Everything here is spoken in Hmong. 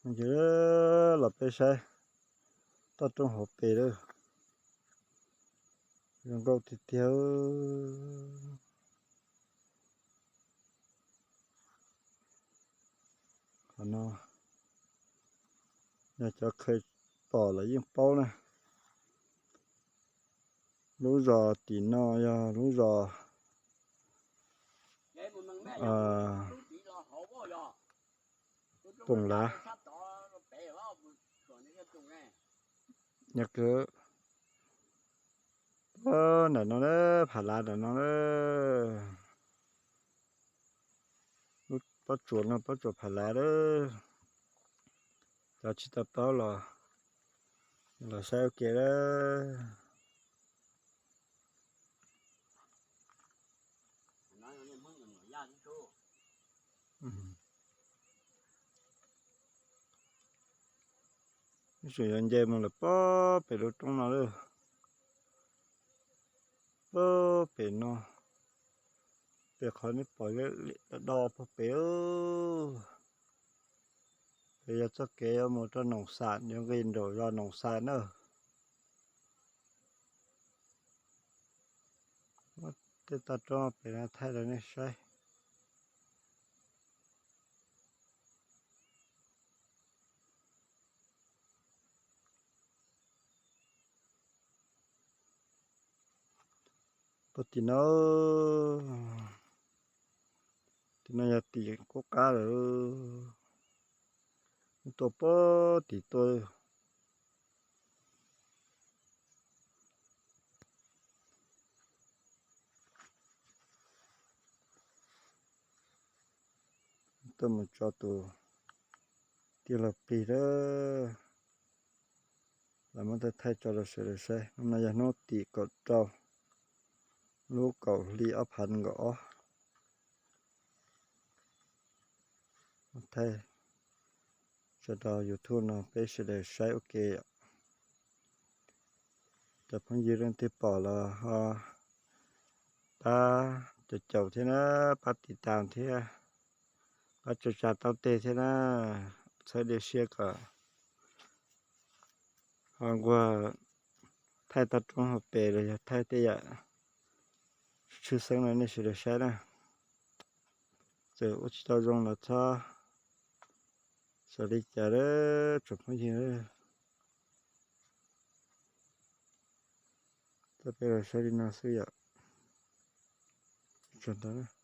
Ces los peb saib toj roob hauv pes lawm, zoo nkauj tiag tiag. Qhov no yog cov kheev pom lawm yeej paub na. Lub zos tim no yog lub zos Poom Lav. Nyob kawg ntawm no, Phav Lav ntawm no, lub pob tsuas no pob tsuas Phav Lav lawm. Cov tsis tau paub los, los saib ua ke lawm. Ib tsoom yuav nce mus lawm pob pem lub roob no lawm. Pob pem no, pem qhov nej pom do do pob pem. Pem yog txoj kev yuav mus rau Noom Xam, yuav nqis nraum zos Noom Xam na. Muab tej toj roob pem no thaij rau nej saib. Puag tim no, tim no yog tim qub qab lawm, tuaj puag tim tuaj. Tuaj mus tso tus tij laug plig lawm. Los muab thaij thaij tso rau sawv daws saib. Hnub no yog hnub tim kaum rau lub kaum hli ob phav nees nkaum ob. Thaij tso rau YouTube no peb sawv daws saib ua ke yom. Cov phooj ywg leej twg pom los ho pab caum caum thiab na, pab tiv tas thiab, pab tsa tsa taub teg thiab na, txhawb diav siab kom ho nquag thaij toj roob hauv pes los yog thaij tej yam tshwj xeeb no nej sawv daws saib na. Txawm ua tsis tau zoo los txhob xav li cas lawm tsoom phooj ywg. Txoj peb los saib li no xwb yom. Tsuag ntau.